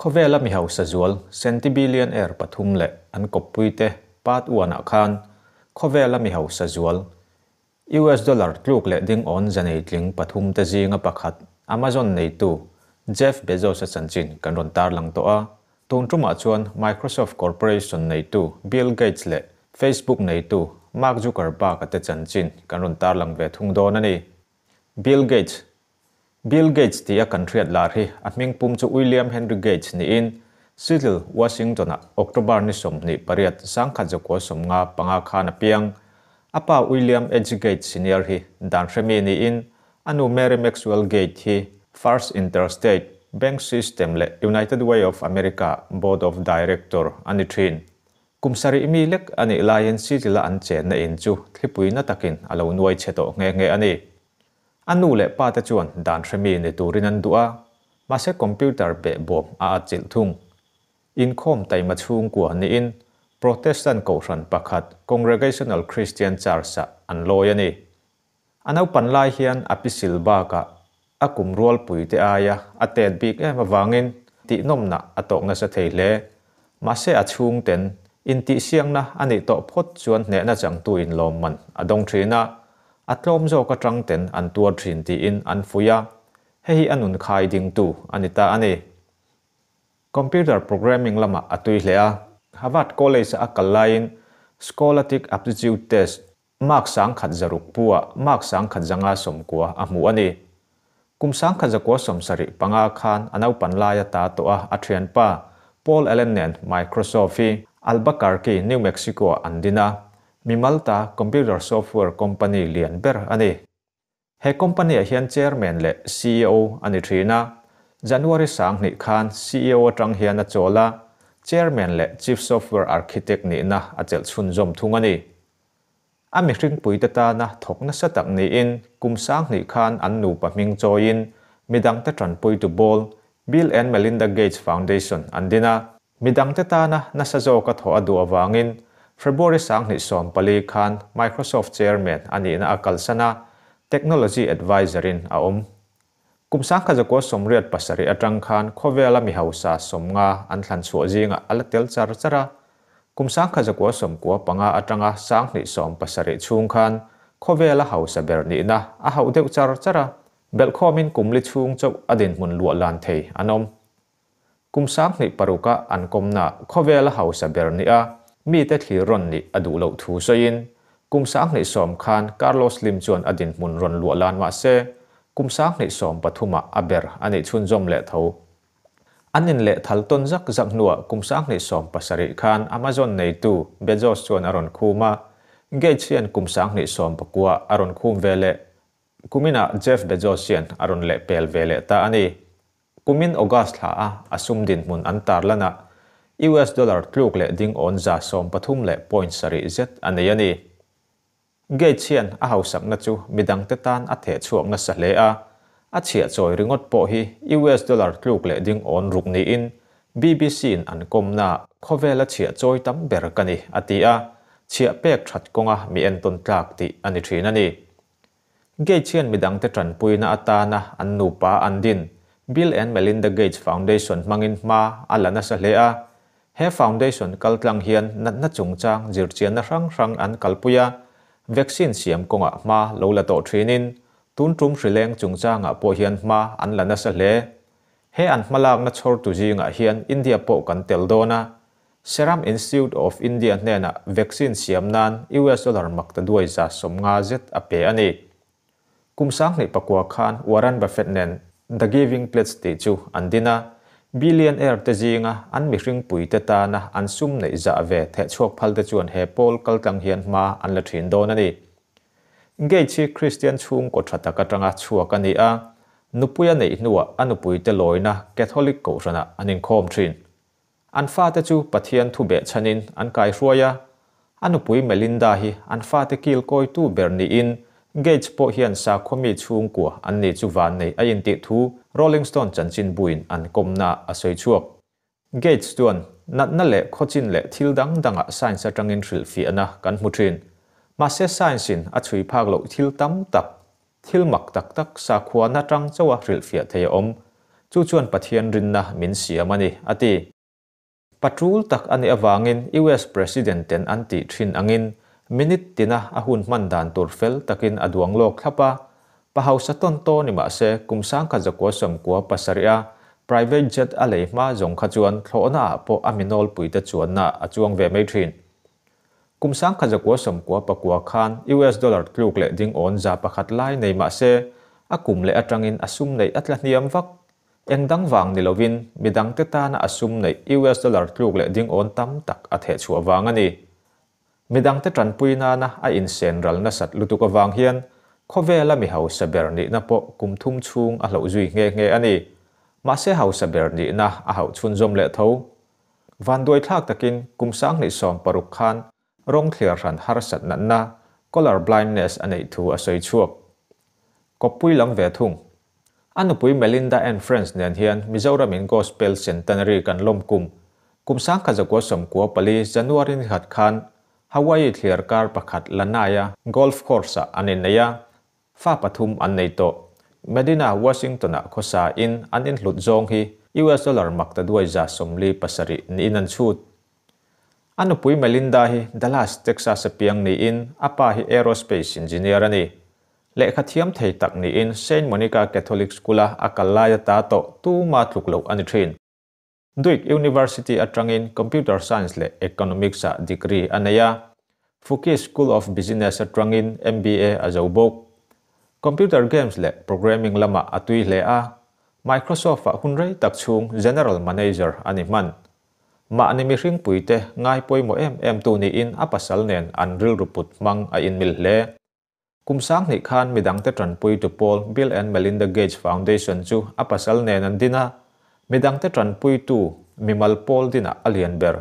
Khawvela mi hausa zual centibillion-aire pathum leh an kawppuite part one-ah khan khawvela mi hausa zual US dollar tluk leh ding awn zanei tling pathumte zinga pakhat Amazon neitu Jeff Bezos-a chanchin kan rawn tarlang tawh a. Tun tumah chuan Microsoft Corporation neitu Bill Gates leh Facebook neitu Mark Zuckerberg-a te chanchin kan rawn tarlang ve thung dawn a ni. Bill Gates Bill Gates tih a kan hriat lar hi a hming pum chu William Henry Gates niin Seattle, Washington-ah October ni 28, 1995 khan a piang. A pa William H. Gates Senior hi dan hremi niin a nu Mary Maxwell Gates hi First Interstate Bank System leh United Way of America Board of Director a ni thin. Kum sarih mi lek a nih laiin Seattle-a an chenna in chu thlipui na takin a lo nuai chhe tawh nghe nghe a ni. A nu leh pa te chuan dan hremi ni turin an duh a, mahse computer beh bawm a atchilh thung. Inkhawm taima chhungkua niin Protestant kohhran pakhat Congregational Christian Church-ah an lawi a ni. A naupan lai hian a pisil bakah a kum rualpui te aia a tet bik em avangin tihnawmna a tawk nasa thei hle. Mahse a chhungten intihsiakna a nih tawh phawt chuan hnehna changtu inlawmman a dawng thin a, a tlawm zawk atang ten an tuar thin tiin an fuih a, hei hi a nun khai dingtu a ni ta a ni. Computer programming lamah a tui hle a, Harvard College-a a kal laiin Scholastic Aptitude Test mark 1600 pu-ah mark 1590 a hmu a ni. Kum 1975 khan a naupan laia ta tawh a, a thianpa Paul Allen nen Microsoft hi Albuquerque, New Mexico-ah an din a, mimal ta computer software company lian ber a ni. He company-ah hian chairman leh ceo a ni thin a, January 2000 khan ceo atang hian a chawl a, chairman leh chief software architect nihna a chelh chhunzawm thung a ni. A mihringpuite tana thawk nasa tak niin kum 2000 khan an nupa hming chawiin midangte tanpuitu bawl Bill and Melinda Gates Foundation an din a. Midangte tana nasa zawka thawh a duh avangin February 2014 khan Microsoft chairman a nihna a kalsan a, technology advisor-in a awm. Kum 1987 atang khan khawvela mi hausa 50 an thlan chhuah zingah a la tel char char a. Kum 1995 atanga 2017 chhung khan khawvela hausa ber nihna a hauh deuh char char a, belhkhawmin kum li chhung chauh a dinhmun luah lan thei an awm. Kum 2006-a an kawmna khawvela hausa ber ni a, mite thlir rawn nih a duh loh thu sawiin kum 2010 khan Carlos Slim chuan a dinhmun rawn luah lan mahse kum 2013-ah a ber a nih chhunzawm leh tho. An in leh thal tawn zak zak hnuah kum 2017 khan Amazon neitu Bezos chuan a rawn khum a, Gates hian kum 2019-ah a rawn khum ve leh. Kuminah Jeff Bezos hian a rawn leh pel ve leh ta a ni. Kumin August thla a a sum dinhmun an tarlanah US dollar tluk leh ding awn 133 leh point sarih zet a nei a ni. Gates hian a hausakna chu midangte tan a theh chhuak nasa hle a, a chhiah chawi ringawt pawh hi US dollar tluk leh ding awn ruk niin BBC-in an kawmna khawvela chhiah chawi tam ber ka ni a ti a, chhiah pek that kawnga mi entawn tlak tih a ni thin a ni. Gates hian midangte tanpuina atana an nupa an din Bill and Melinda Gates Foundation hmangin hma a la nasa hle a. He foundation kaltlang hian natna chungchang zirchianna hrang hrang an kalpui a, vaccine siam kawngah hma lo la tawh thinin tun tum hrileng chungchangah pawh hian hma an la nasa hle. He an hmalakna chhawrtu zingah hian India pawh kan tel dawn a, Serum Institute of India hnenah vaccine siam nan US dollar makta duai 150 zet a pe a ni. Kum 2009 khan Warren Buffett nen The Giving Pledge tih chu an din a, billionaire te zinga an mihringpui te tana an sum neih zah ve theh chhuak phal te chuan he pawl kaltlang hian hma an la thin dawn a ni. Gates hi Christian chhungkaw tha tak atanga chhuak a ni a, nupui a neih hnuah a nupui te lawina Catholic kohhranah an inkhawm thin. An fate chu Pathian thu beh chhanin an kai hruai a, a nupui Melinda hi an fate kil kawitu ber niin Gates pawh hian sakhawmi chhungkua an ni chu van nei a intih thu Rolling Stone chanchin buin an kawmna a sawi chhuak. Gates chuan natna leh khawchin leh thil dang dangah science atangin hrilhfiahna kan hmu thin. Mahse science-in a chhui phak loh thil tam tak, thil mak tak tak sakhuana tang chauha hrilhfiah thei a awm. Chu chuan Pathian rinna min siam a ni, a ti. Patul tak a nih avangin US President ten an tih thin angin minute tina a hun hman dan tur fel takin a duang lawk thlap a. Pa hausa tawn tawn ni mah se kum 1997 a private jet a lei hma zawng kha chuan thlawhna ah pawh a mi nawlpui te chuanna a chuang ve mai thin. Kum 1999 khan US dollar tluk leh ding awn 100 lai nei mah se a kum leh atangin a sum neih a tla hniam vak. Eng dang vang ni lovin midangte tana a sum neih US dollar tluk leh ding awn tam tak a theh chhuah vang a ni. Midangte tanpui nana a insen ral nasat lutuk avang hian khawvela mi hausa ber nihna pawh kum thum chhung a hloh zui nghe nghe a ni. Mahse hausa ber nihna a hauh chhunzawm leh tho. Vanduai thlak takin kum 2016 khan rawng thliar hran harsat natna, colour blindness, a neih thu a sawi chhuak. Kawppui lam ve thung. A nupui Melinda Ann French nen hian Mizoramin Gospel Centenary kan lawm kum, kum 1994 January ni khat khan Hawaii thliar kar pakhat Lanai-a golf course-ah an innei a, fa pathum an nei tawh. Medina, Washington-ah khawsa in an inhlut zawng hi US dollar maktaduai 47 niin an chhut. A nupui Melinda hi Dallas, Texas-a piang niin a pa hi aerospace engineer a ni. Lehkha thiam thei tak niin Saint Monica Catholic School-a a kal lai ata tawh tuma tluk loh a ni thin. Duke University atangin Computer Science leh Economics-ah degree a nei a, Fuqi School of Business atangin MBA a zo bawk. Computer games leh programming lamah a tui hle a, Microsoft-ah hun rei tak chhung General Manager a ni hman. Mahni mihring puite ngai pawimawh em em tu niin a pasal nen an rilru put hmang a inmil hle. Kum 2000 khan midangte tanpui tu pawl Bill and Melinda Gates Foundation chu a pasal nen an din a, midangte tanpui tu mimal pawl dinah a lian ber.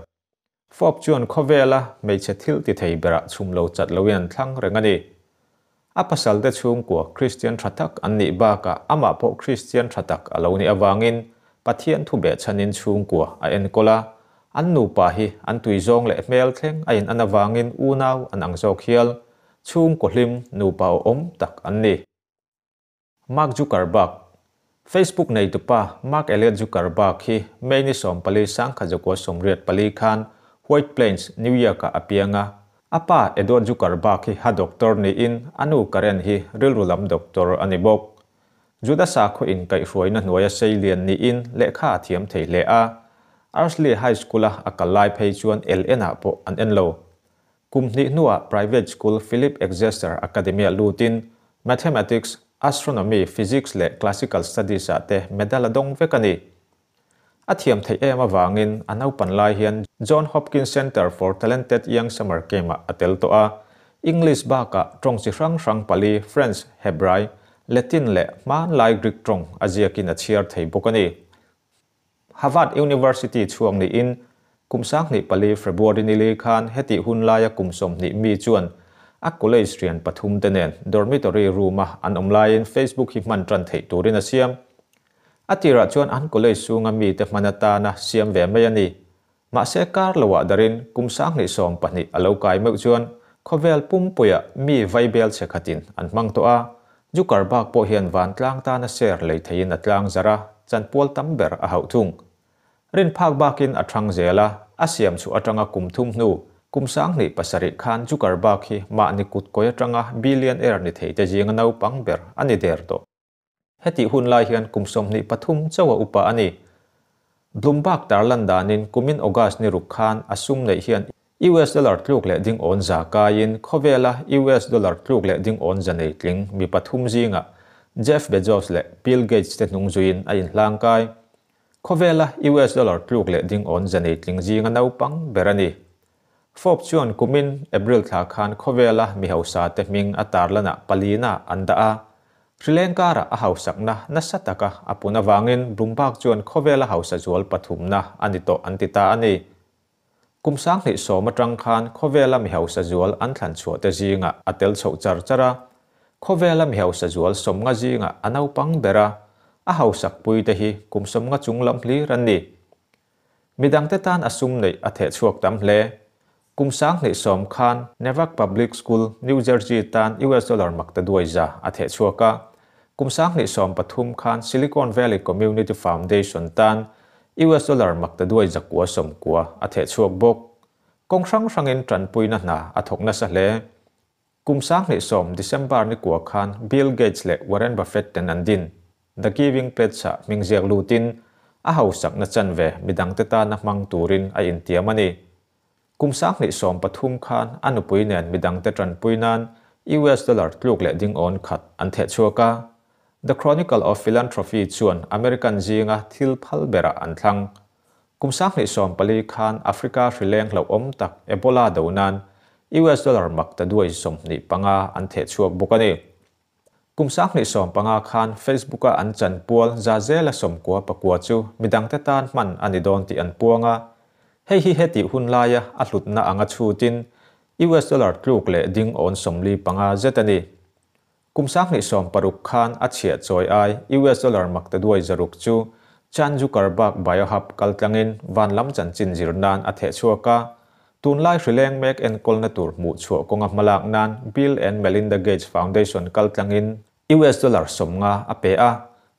Forbes chuan khawvela hmeichhe thil ti thei berah chhum lo chat loin an thlang reng a ni. A pasalte chhungkua Kristian tha tak an nih bakah amah pawh Kristian tha tak a lo nih avangin Pathian thu behchhanin chhungkua a enkawl a, an nupa hi an tui zawng leh hmel thleng a in an avangin unau an ang zawk hial. Chhungkaw hlim nupa awm tak an ni. Mark Zuckerberg, Facebook neitupa Mark Elliot Zuckerberg hi May ni 14 1984 khan White Plains, New York-ah a piang a. A pa Edward Zuckerberg hi ha doctor niin a nu Karen hi rilru lam doctor a ni bawk. Juda sakhaw inkaihhruaina hnuaia sei lian niin lehkha a thiam thei hle a. Ardsley High School-a a kal lai phei chuan LN-ah pawh an en lo. Kum hnih hnuah private school Philip Exeter Academy-ah lutin Mathematics, Astronomy, Physics leh Classical Studies-ah te medal a dawng vek a ni. A thiam theih em avangin a naupan lai hian John Hopkins Center for Talented Young Summer Camp-ah a tel tawh a, English bakah tawng chi hrang hrang pali, French, Hebrai, Latin leh hmanlai Greek tawng a ziakin a chhiar thei bawk a ni. Harvard University chhuak niin kum 2004 February ni li khan hetih hun laia kum 20 mi chuan a college rian pathum te nen dormitory room-a an awm laiin Facebook hi hman tan theih turin a siam. A tirah chuan an college chhunga mite hman atana siam ve mai a ni. Mahse kar loah darin kum 2012 a lo kai meuh chuan khawvel pumpuia mi vaibel che khatin an hmang tawh a, Zuckerberg pawh hian vantlang tana share lei theiin a tlang zar a, chanpual tam ber a hauh thung. Rin phak bakin a thang zel a, a siam chu atanga kum thum hnu, kum 2007 khan Zuckerberg hi mahni kut kawi atanga billionaire ni thei te zinga naupang ber a ni der tawh. Heti hun lai hian kum 23 chawa upa a ni. Bloomberg tarlan danin kumin August ni ruk khan a sum neih hian US dollar tluk leh ding awn za kaiin khawvela US dollar tluk leh ding awn za nei tling mi pathum zinga Jeff Bezos leh Bill Gates te hnung zuiin a inhlang kai. Khawvela US dollar tluk leh ding awn za nei tling zinga naupang ber a ni. Forbes chuan kumin April thla khan khawvela mi hausa te hming a tarlana palina an dah a, Sri Lanka-ra a hausakna nasa taka a pun avangin Bloomberg chuan khawvela hausa zual pathumna a ni tawh an ti ta a ni. Kum 2010 atang khan khawvela mi hausa zual an thlan chhuah te zinga a tel chhoh char char a, khawvela mi hausa zual 50 zinga a naupang ber a, a hausak pui te hi kum 50 chung lam hlir an ni. Midangte tan a sum neih a theh chhuak tam hle. Kum 2010 khan Newark Public School, New Jersey tan US dollar maktaduai za a theh chhuak a. Kum 2013 khan Silicon Valley Community Foundation tan US dollar maktaduai 990 a thehchhuak bawk. Kawng hrang hrangin tanpuina hna a thawk nasa hle. Kum 2010 December ni kua khan Bill Gates leh Warren Buffett ten an din The Giving Pledge-ah hming ziak lutin a hausakna chanve midangte tana hmang turin a intiam a ni. Kum 2013 khan a nupui nen midangte tanpui nan US dollar tluk leh ding awn khat an thehchhuak a. The Chronicle of Philanthropy chuan American zinga thil phal berah an thlang. Kum 2014 khan Africa hrileng hlauhawm tak Ebola do nan US dollar maktaduai 25 an thehchhuak bawk a ni. Kum 2015 khan Facebook-a an chanpual za zela 99 chu midangte tan hman a ni dawn tih an puang a. Hei hi hetih hun laia a hlutna anga chhutin US dollar tluk leh ding awn 45 zet a ni. Kum 2016 khan a chhiah chawi ai US dollar maktaduai 600 chu Chan Zuckerberg Biohub kaltlangin van lam chanchin zir nan a thehchhuak a. Tunlai hrileng mek enkawlna tur hmuh chhuah kawnga hmalak nan Bill and Melinda Gates Foundation kaltlangin US dollar 50 a pe a.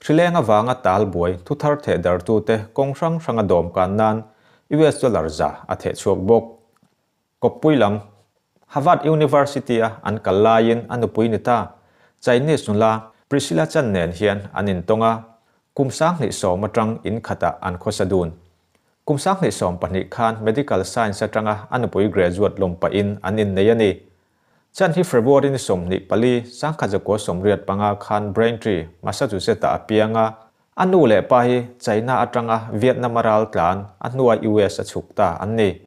Hrileng avanga tal buai thuthar theh dartute kawng hrang hranga dawm kan nan US dollar 100 a thehchhuak bawk. Kawppui lam Harvard University a an kal laiin a nupui ni ta Chinese nula Priscilla Chan nen hian an intawng a. Kum 2010 atang in khatah an khawsa dun. Kum 2012 khan medical science atanga a nupui graduate lawmpahin an innei a ni. Chan hi February ni 24, 1985 khan Braintree, Massachusetts a pianga a nu leh pa hi China atanga Vietnam a ral tlan a hnua US a chhuk ta an ni.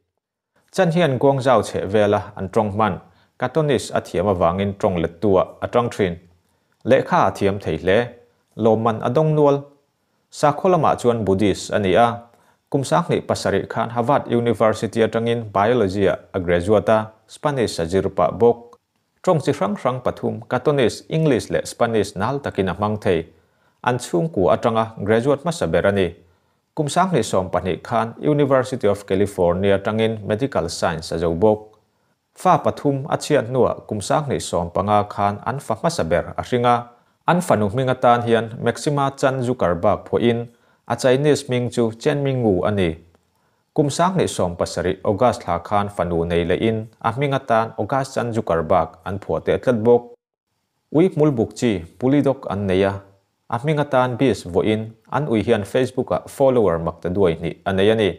Chan hian Guangzhou chhe vela an tawng hman Cantonese a thiam awangin tawng let tua a tang thin. Lehkha a thiam thei hle. Lawmman a dawng nual. Sakhaw lamah chuan Buddhist a ni a. Kum 2007 khan Harvard University atangin biology a graduate a, Spanish a zir pah bawk. Tawng chi hrang hrang pathum Cantonese, English leh Spanish nal takin a hmang thei. An chhungku atanga graduate hmasa ber a ni. Kum 2012 khan University of California atangin medical science a zo bawk. Fa pathum a chhiat hnuah kum 2015 khan an fa hmasa ber a hringa. An fanu hminga tan hian Maxima Chan Zuckerberg phuahin a Chinese hming chu Chen Minggu a ni. Kum 2017 August thla khan fanu nei lehin a hminga tan August Chan Zuckerberg an phuah teh tlat bawk. Ui hmul buk chi pulidok an nei a. A hminga tan bis vawiin an ui hian Facebook-a follower maktaduai hnih a nei a ni.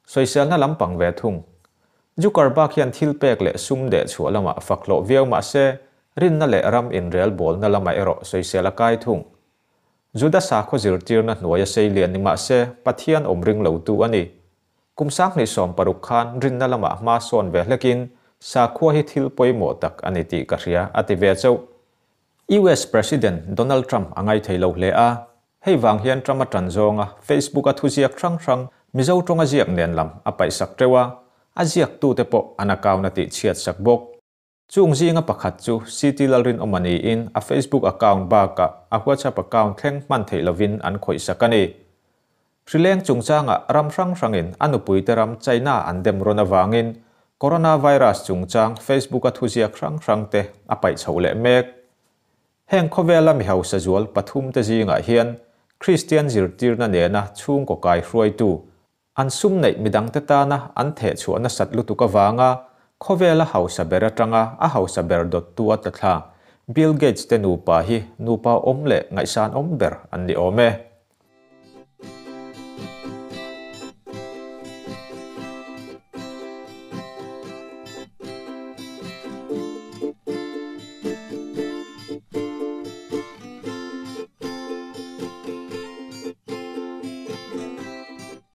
Sawiselna lampang ve thung. Zuckerberg hian thil pek leh sum deh chhuah lamah fak hlawh viau mah se rinna leh ram inrel bawlna lama erawh sawisel a kai thung. Juda sakhaw zirtirna hnuai a sei lian ni mah se Pathian awm ring lo tu a ni. Kum 2016 khan rinna lamah hma sawn ve hlekin sakhua hi thil pawimawh tak a ni tih ka hria a ti ve chauh. US President Donald Trump a ngai thei lo hle a. Hei wang hian Trump a tan zawnga Facebook a thuziak hrang hrang Mizo tawnga ziak nen lam a paihsak teuh a. A ziak tu te pawh an account a tih chhiat sak bawk. Chung zinga pakhat chu City Lalrin awm ani in a Facebook account bakah a WhatsApp account thleng hman thei lovin an khawih sak a ni. Hrileng chungchanga ram hrang hrangin a nupui te ram China an dem rawn awangin coronavirus chungchang Facebook a thuziak hrang hrang te a paih chho leh mek. Heng khawvela mi hausa zual pathum te zingah hian Christian zirtirna nena chhungkaw kai hruaitu an sum neih midang te tana an theh chhuahna sat lutuk awanga khawvela hausa ber atanga a hausa ber dawt tu a tla thla Bill Gates te nupa hi nupa awm leh ngaihsan awm ber an ni awm e.